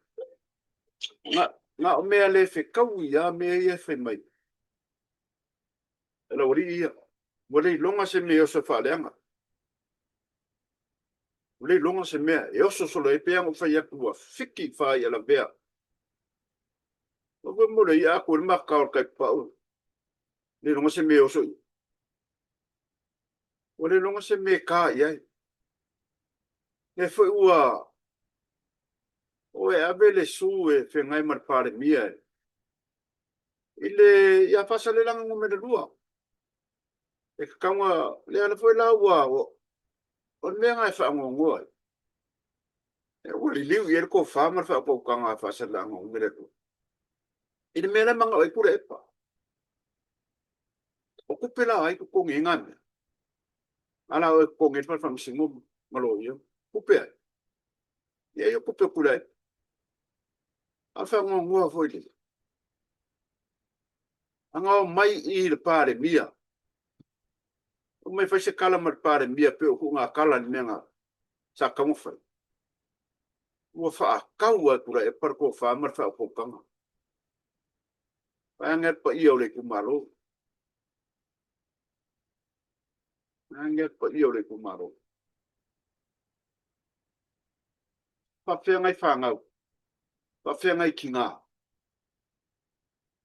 Na, na o mea le fetaui a mea ia e fai mai. E lau alii ia, ua le iloga se mea e oso e faaleaga. Ua le iloga se mea e oso solo ai, pei lava ona ou fai atu ua fiki i ia lavea. Ua foi mo le ia atu i le makao o le taipau. Le iloga se mea e oso i. Ua le iloga se mea e ta i ai. Lea foi ua o e ave le su e feagai ma le Palemia e i le ia Faasaleleaga numera 2. E tatau ona, lea la foi la ua, o le mea lena e faanoanoa ai. Ua liliu i ai le tofa ma le faautautaga a Faasaleleaga numera 2. I le mea la e manao ai Tuilaepa. tupe la ai totogi ai na mea? A la oe totogi ai le fale faamasino ma loia. Tupe ai? Ia ia tupe o Tuilaepa. A o le faanoanoa foi lele. Ana omai i le Palemia, omai fai se tala ma le Palemia pei o tuuga tala i le mea na sa tatau ona fai. Ua faatau lava e Tuilaepa le tofa ma le faautautaga. Vaeane le paia o le itumalo. Vaeane le paia o le itumalo. Faafefea nai fanau, faafefea nai tina.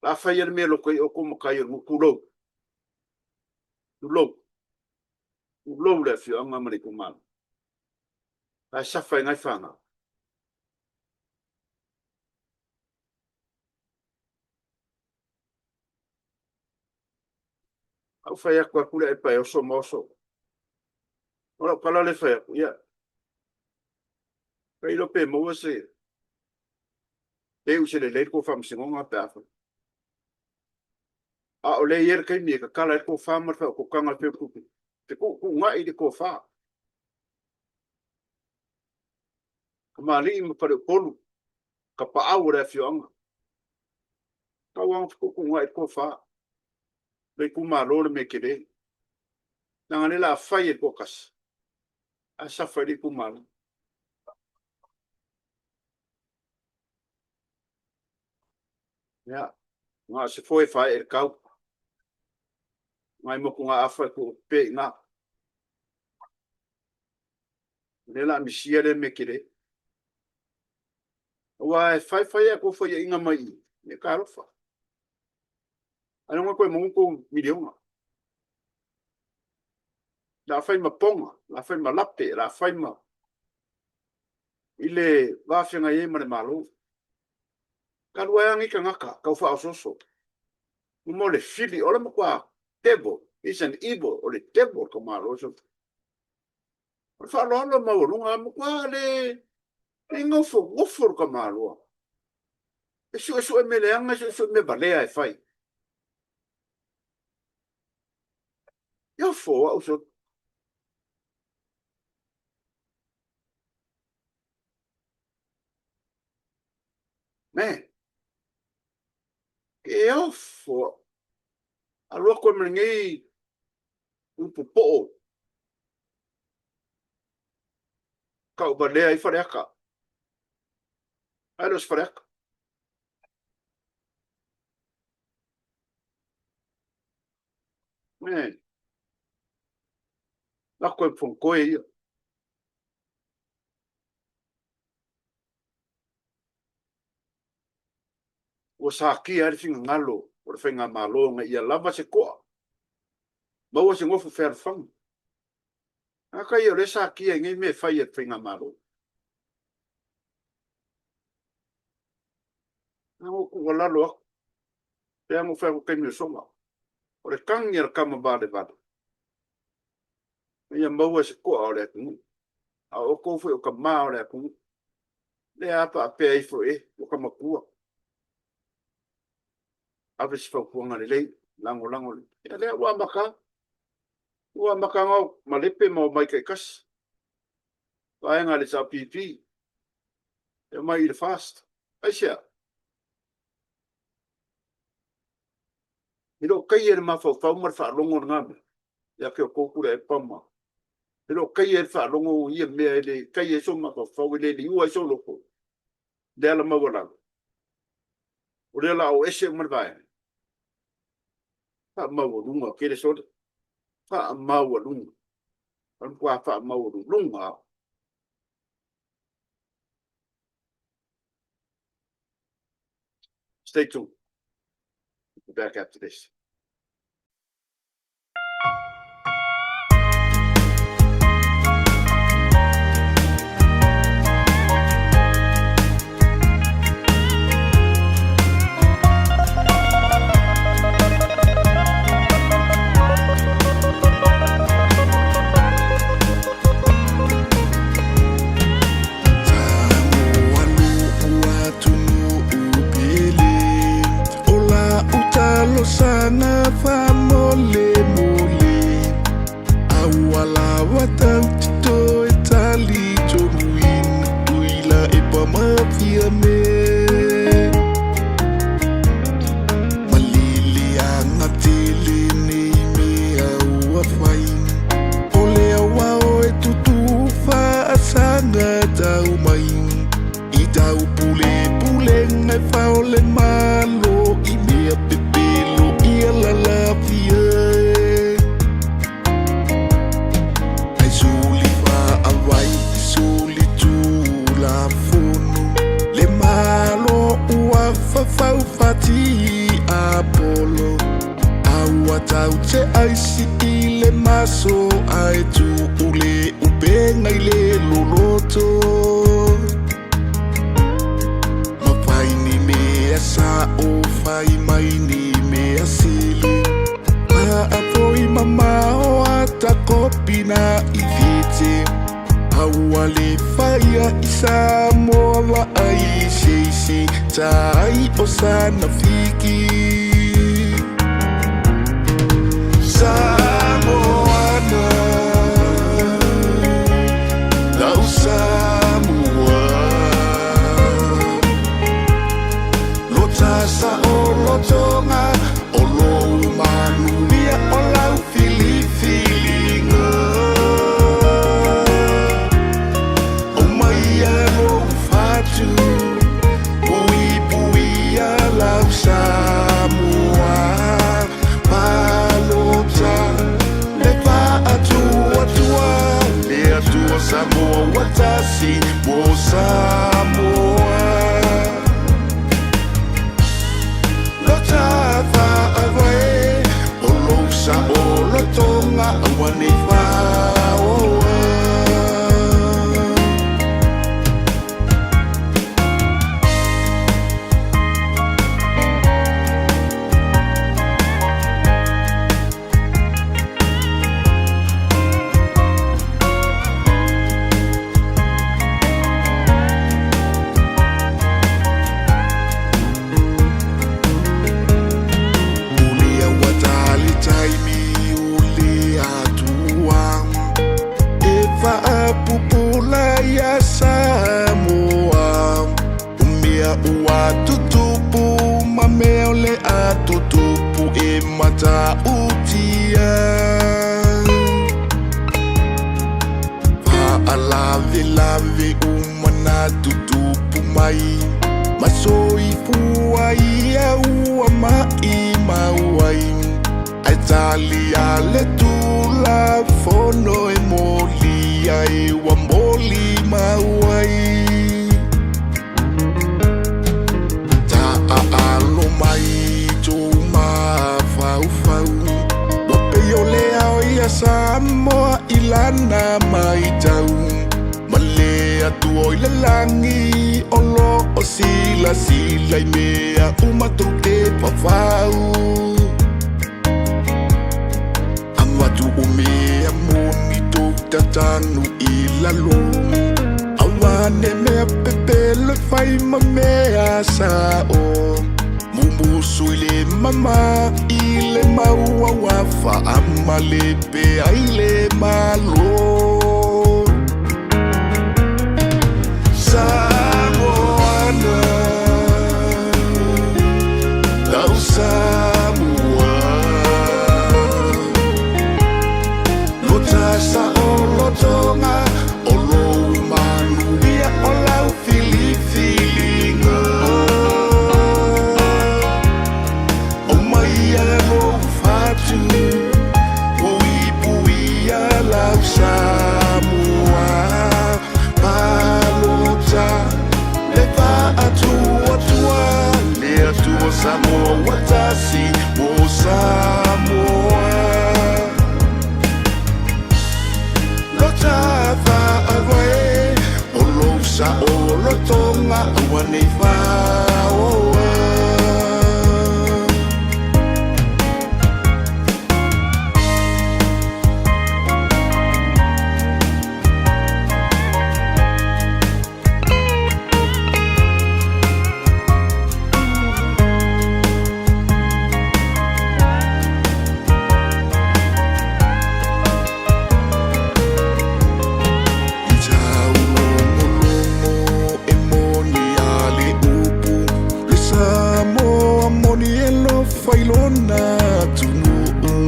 La fai le mea loto ai outou matai o le nuu, tulou. Tulou. Tulou le afioaga ma le itumalo. La e safa ai nai fanau. Au fai atu a Tuilaepa e oso ma oso. O lau tala lea fai atu, ia, tailo pe maua se, pe iu se lelei le tou faamasinoga pe a fai. A o lea e i ai le taimi e tatala ai le tofa ma le faautautaga e fetuutuunai le tofa. Kamali'i ma Faleupolu, tapaau o le afioaga. Tau lava ina fetuutuunai le tofa. Le itumalo le mea tele. Leaga o lea o le a fai e le toatasi, ae safa ai le itumalo. Ia, na o se foe e faaee i le tau. Nai motugaafa e tuu atu pea i ina. O lea o le a misia lea mea tele. Aua e fai fai a outou faiaina mai i i, ia talofa. Ailoga e toe maua ni tou miliona. O le a fai ma pona, o le a fai ma lape, o le a fai ma i le va feagai ai ma le Malo. Talu ai lava nei tagata tau faaosooso. Mo le fili, o le matua devil, he's an evil, o le devil ka Malo. O le faaaloalo maualuga, matua le le nofonofo le tamaloa. E suesue mea leaga, e suesue mea valea e fai. E ofo au so. Man, e ofo au. Alu atu ai ma lenei upu poo. Tauvalea ai Faleata. Ai le o se Faleata. Man. Lako e Fonotoe ia. Ua satia ai le finagalo o le Faigamalo ina ia lava se toa, maua se nofo fealofani. Tagata ia o lea e satia i nei mea e fai a le Faigamalo. Na ou tuualalo atu, pe ana ou fai atu i taimi o sola, o le tagi a le tama valevale, ina ia maua se toa o le atunuu. A o outou foi o tama o le atunuu, lea a faapea ifo e, ua ka matua. Ave se fautuaga lelei, lagolago lelei. Ia lea ua amata. Ua amata ona malepe ma omai taitasi. Vaega a le SLPP. E omai i le FAST. Aisea? E le o taia e le mafaufau ma le faalogo lena mea. Ia te outou Tuilaepa ma. E le o taia e le faalogo ia mea e le taia ai sou mafaufau, e le liua ai sou loto. Le ala maualalo. O lea o le a o ese uma le vaega. Faamaualuga tele sole. Faamaualuga. O le matua faamaualuluga. Stay tuned. We'll be back after this. polo. Aua tau te aisi i le maso ae tu ule upenga i le loloto. Ma fai ni mea sa o fai mai ni mea sili. Faafoi mamao a takopina i fiti. Aua le faia i Samoa vaai seisi tai o sana fiki. Samoana, lau Samoa. Lo tasa o lotonga o lou manuia o lau filifiliga. O mai a lou fatu, puipuia lau Samoa. Palota le faatuatua, le Atua Samoa ua tasi mo Samoa. Lo tafaavae o lou saolotoga aua nei faoa. Ulia watali taimi ule atua. E faapupula ia Samoa. Umea ua tutupu ma mea o le atutupu e matautia. Faalavelave uma na tutupu mai. Masoifua ia ua mai mau ai. Ae tali a le tula fono e moli ai ua moli mau ai. Taaalo mai tou mafaufau. Ua pei o le ao ia Samoa i lana maitau. Ma le Atua i le lagi o lo o silasila i mea uma tou te fafau. Avatu o mea moni tou tatanu i lalo. Aua ne mea pepelo e fai ma mea sao. Mumusu i le mama i le maua ua faamale pea i le Malo. Samoana, lau Samoa. Lo tasa o lotonga o lou manuia o lau filifiliga. O mai a lou fatu, puipuia lau Samoa. Palota le faatuatua, le Atua Samoa ua tasi mo Samoa. Lo tafaavae o lou saolotoga aua nei faoa. I taulogologo e moni a le upu. Le Samoa moni e lofa i lona atunuu.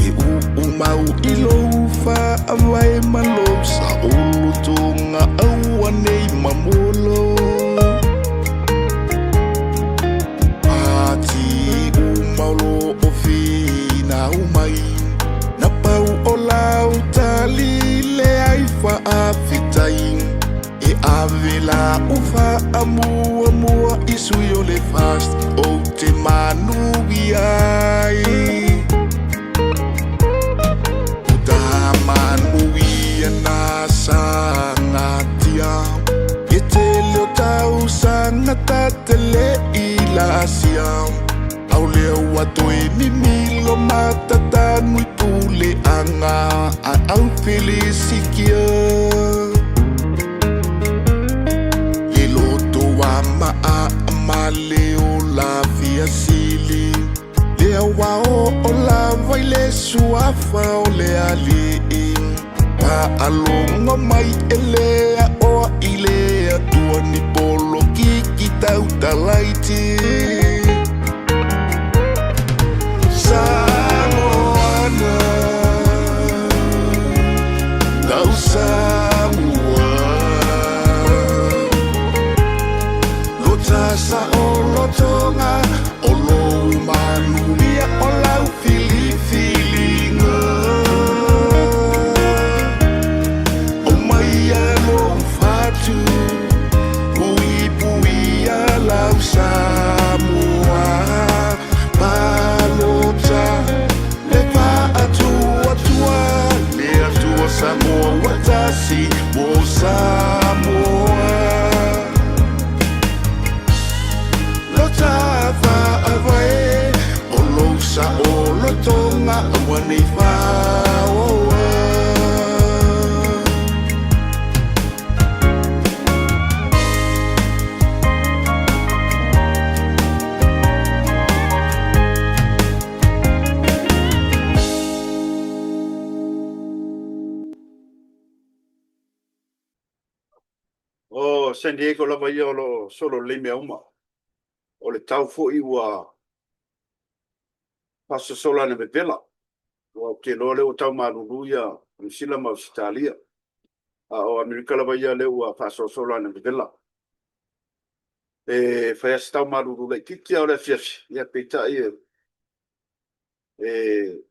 E uu mau i lou faavae ma lou saolotoga aua nei mamolo. Pati uma o loo finau mai. Na pau o lau tali le ai faafetai. E ave la u faamuamua i sui o le fast. Ou te manuia ai. Utamanuia na sangatia E tele o tausaga tatele i lasia Au lea ua toe mimilo matatanu i puleaga a au Pilisikia. Le loto a maa ma le ola fia sili Lea ua oo lava i le suafa o le Alii Faalogo mai e le aoa i le Atua ni polokiki tautalaiti Samoana Lau Samoa Lota sa o lotoga o lou manuia o lau filifiliga O mai a lou fatu Puipuia lau Samoa Palota le faatuatua Le Atua Samoa ua tasi mo Samoa Lota faavae o lou saolotoga aua nei faoa. O San Diego lava ia o lo o solo lelei mea uma. O le tau foi ua faasosola ana vevela. Aua ou te iloa o lea ua tau malulu ia Niu Sila ma Ausetalia. A o Amerika lava ia lea ua faasosola ana vevela. E fai lava si tau malulu laitiiti a o le afiafi, ia peitai e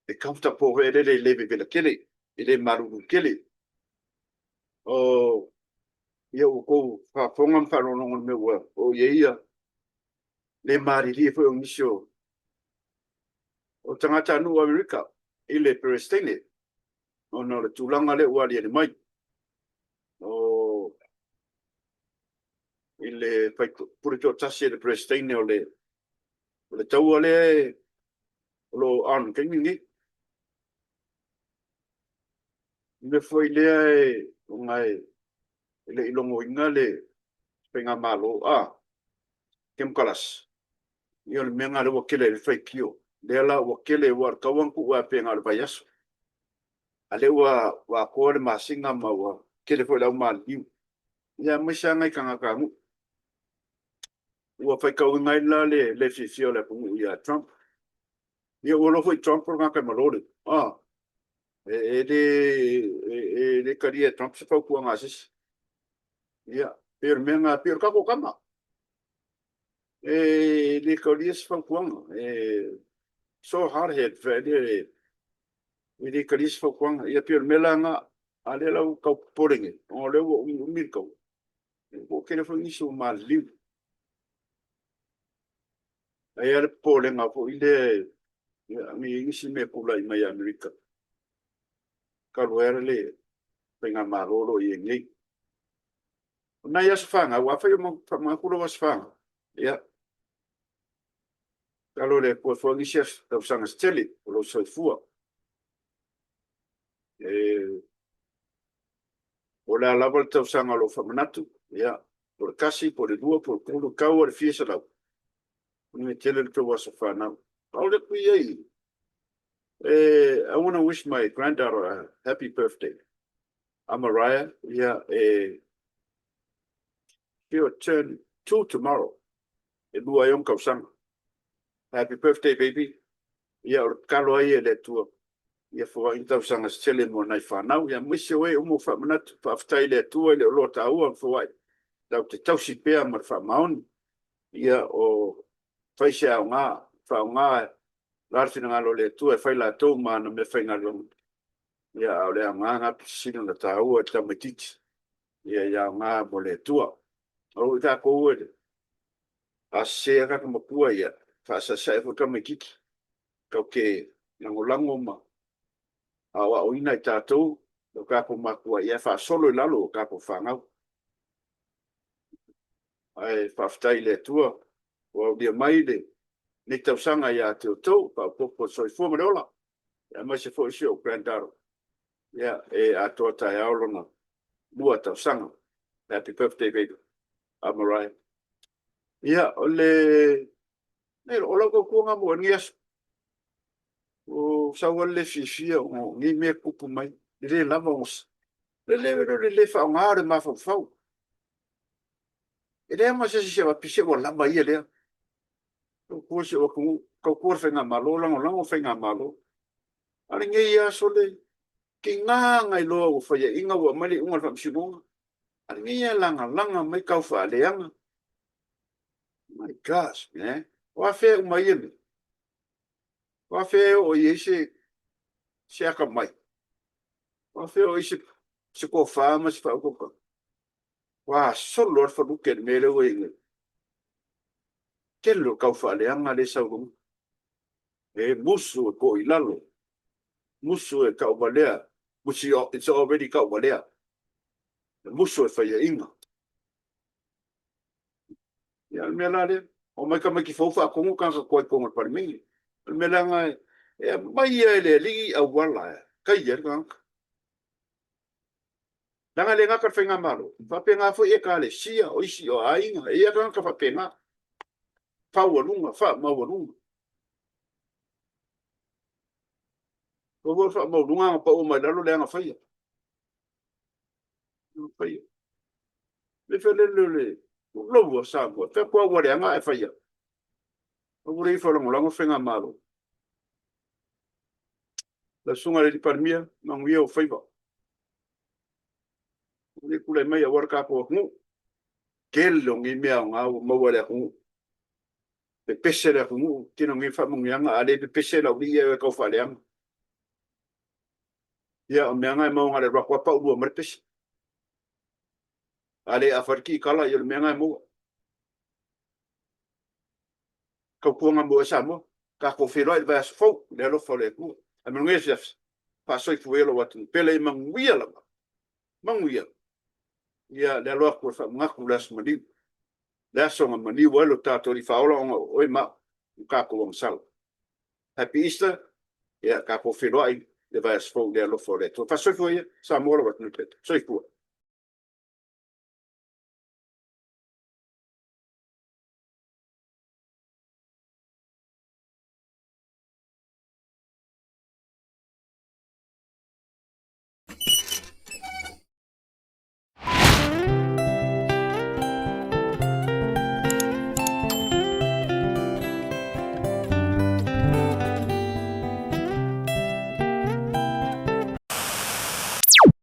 e comfortable foi lele e le vevela tele, e le malulu tele. O ia ua outou faafofoga ma faalogologo i le mea ua oo i ai ia le malilie foi o nisi o tagatanuu o Amerika i le Peresetene ona o le tulaga lea ua aliali mai. O i le faipule toatasi e le Peresetene o le taua lea o lo o on i le taimi lenei. O le mea foi lea ona e le i logoina le faigamalo a Kemokarasi, ia o le mea lena lea ua tele ai le faitio. O lea la ua tele, aua o le taua na tuu lava pei na o le vaiaso, a o lea ua atoa le masina ma ua tele foi le au maliliu, aemaise lava nai tagatanuu. Ua faitauina ai la le le fiafia o le atunuu ia Trump. Ia ua iloa foi Trump o le tagata e malo le ah, e le e le talia e Trump se fautuaga a se isi. Ia, pei o le mea lena, pei o le tatou tama. E le talia se fautuaga. E so hard head, e le talia se fautuaga. Ia pei o le mea la lena, a o lea la ua tau popole nei, ona o lea ua umiumi le taua. Ua tele foi nisi ua maliliu. Ae i ai le popolega foi lea, ia, ne i i ai nisi mea e tulai mai Amerika, talu ai le faigamalo o lo o i ai nei. O nai aso fanau, afai o faamanatu lou aso fanau, ia, tatalo i le Atua e foai nisi aso tausaga se tele o lou soifua. E Po o le a lava le tausaga o lo o faamanatu, ia, po o le 1, po o le 2, po o le 3, tau a le fia selau, manuia tele le tou aso fanau. ʻAʻole aku i ai, e, I want to wish my granddaughter a happy birthday. A Mariah, ia, e, she'll turn 2 tomorrow. E lua ai ona tausaga. Happy birthday, baby. Ia, o le tatalo ai e le Atua, ia foai ni tausaga se tele mo nai fanau, ia aemaise o e uma ua faamanatu, faafetai i le Atua e le o loa taua ma foai, tatou te tausi pea ma le faamaoni, ia o fai se aoga, faaaoga la le finagalo o le Atua e fai latou ma ana meafaigaluega, ia a o le aoga lena pito sili ona taua i le tamaitiiti, ia ia aoga mo le Atua. Aua foi tatou e A sese lava tagata matua ia, Faasaesae foi tamaititi, tatou te lagolago ma aoaoina i tatou o tatou matua ia faasolo i lalo o tatou fanau. Ae faafetai i le Atua ua aulia mai lenei tausaga ia te outou, faaopoopo le soifua ma le ola, aemaise foi si ou granddaughter, ia, e atoa taeao lona 2 tausaga. Happy birthday, baby. I'm Mariah. Ia, o le... O lau tautua mo lenei aso. O sau le fiafia o nei mea tupu mai. Le le lava o le le le le faaaoga o le mafaufau. E leai ma se isi e pise ua lava ia lea. Tautua si ou atunuu, tautua le faigamalo, lagolago le faigamalo. A o lenei aso le tiga na iloa ua faiaina ua aumai le iuga a le faamasinoga. A o lenei e lagalaga mai tau faaleaga. My gosh, man. O afea uma ia mea? O afea e oo i ai se atamai? O afea e oo i ai se tofa ma se faautautaga? Ua solo le faluke le mea lea ua i ai nei. Tele o tau faaleaga lea e sau luga. E musu e ko i lalo. Musu e tauvalea, which it's already tauvalea. E musu e faiaina. Ia, o le mea la lea. O mai tamaiti fou faatonu tagata tuai i totonu o le Palemene. O le mea leaga e aumai ia e le alii auala e taia ai le tagata. Leaga e le gata le faigamalo, faapena foi ekalesia, o isi o aiga, e i ai tagata faapena. Faualuga, faamaualuga. Ua foi faamaualuga na pau mai lalo le aga faia. Aga faia. Le felele o le loua Samoa, fea kua ua le aga e faia. Ua le ifo lagolago faigamalo. La susuga le Palemia, manuia o faiva. Le tulai mai aua le tatou atunuu. Tele o nei mea aoga ua maua e le atunuu. Pepese le atunuu, tele o nei faamanuiaga, a le pepese lau alii e tau faaleaga. Ia, o mea na e maua na le alu atu lava paulua mai le pese. A le afa le kikala, ia o le mea na e maua. Tautuaga mo e Samoa, tatou feiloai i le vaiaso fou, le alofa o le Atua. Ae manuia le afiafi, faasoifua ia lou atunuu pele, ia manuia lava, manuia. Ia le alo atu e faamanatu le aso maliu, le aso na maliu ai lo tatou Alii Faaola ona o oe ma au, o tatou agasala. Happy Easter, ia tatou feiloai le vaiaso fou i le alofa o le Atua. Faasoifua ia Samoa lou atunuu pele. Soifua.